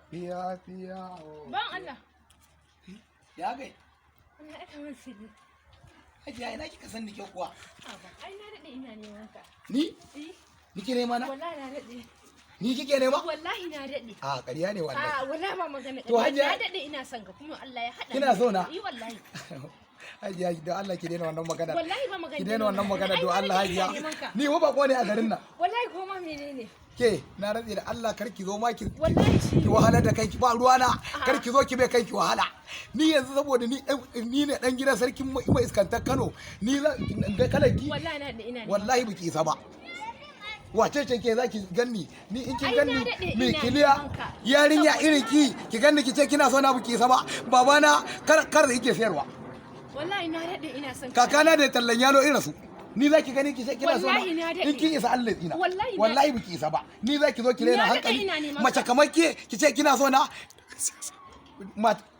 Fiya fiya. Ban Allah. Ya gai. Allah ya kamar sirri. Hajiya, ina kika san ni ke kuwa? Aba, ai na daɗe ina neman ka. Ni? Eh, Ni ke nema na? wallahi na daɗe. Ni kike nema? Wallahi na daɗe. A ƙarya ne wallahi. A wallahi ba magana. To, Hajiya- Na daɗe ina son ka kuma Allah ya haɗa. Kina ni. so na? Eh, wallahi. Hajiya, don Allah ki daina wannan magana. Wallahi ba magana. Ki daina wannan magana Ai, don na Allah, daɗe ina Hajiya. neman ka. Ni fa bako ne a garin nan. Wallahi ko ma menene? Ke, na rantse da Allah kar ki zo ma ki Wallahi shi. ki wahalar da kanki, ba ruwana, kar ki zo ki bai kanki wahala. Ni yanzu saboda ni ni ne dan gidan sarkin mai iskantar Kano, ni zan ga kalar ki. Wallahi na daɗe ina neman. Wallahi baki isa ba. Wace ce ke zaki ganni ni in kin Ai, na ganni daɗe mai ina kiliya neman ka. yarinya irin ki, ki ganni ki ce kina so na, baki isa ba. Babana kar kar da yake sayarwa. Wallahi na daɗe ina son ka. Kakana da tallan yalo irin su ni zaki gani ki ce kina so na. Wallahi na daɗe. In kin isa, Allah tsina. Wallahi na- Wallahi baki isa ba. Ni zaki zo ki rena Na daɗe hankali ina neman mace ka. kamar ke, ki ce kina so na.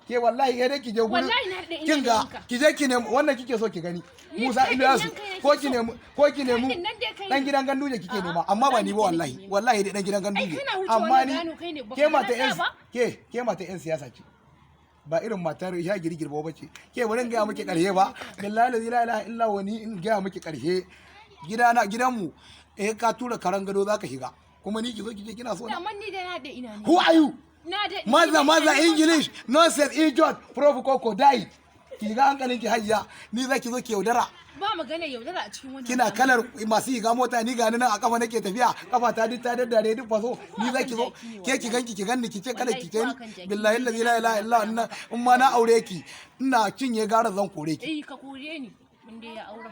Ke wallahi ya dai ki je gurin Wallahi na daɗe ina kin ga neman ka. ki je ki nemi wannan kike so ki gani. Ni Musa kai ɗin Ilyasu nan kai nake ko ki so. nemi, ko ki nemi Kai ɗin nan dai kai dan ne. gidan Ganduje kike A'a, nema, amma ba ni ba. wallahi Wallahi nake nema. wallahi dai dan gidan Ganduje. Ai, kana wucewa Amma na ni gano kai ne, baka ke mata na yan tsaya ba? ke mata yan siyasa ce, ba irin matar ya girgir ba bace. Ke, bari in gaya miki karshe ba, billahi la ilaha illa wa, ni in gaya miki karshe, gidana, gidanmu, eh, ka tura karan gado zaka shiga, kuma ni ki zo ki ce kina so na. Daman ni da na daɗe ina neman. Who are you? Na daɗe. Maza ina maza neman ka. English nonsense idiot prof koko die. Ki ga hankalin ki, Hajiya, ni zaki zo ki yaudara? Ba magana yaudara a cikin wannan. Kina al'amari. kalar masu higa mota, ni gani nan a kafa nake tafiya, kafa ta duk ta daddare duk faso. Ni zaki zo ke ki ganki, ki ganni, ki ce kada ki ce ni. Billahi allazi la ilaha illa anna, in ma na aure ki ina cinye gara zan kore ki. Eh, ka kore ni. Mun dai ya aure.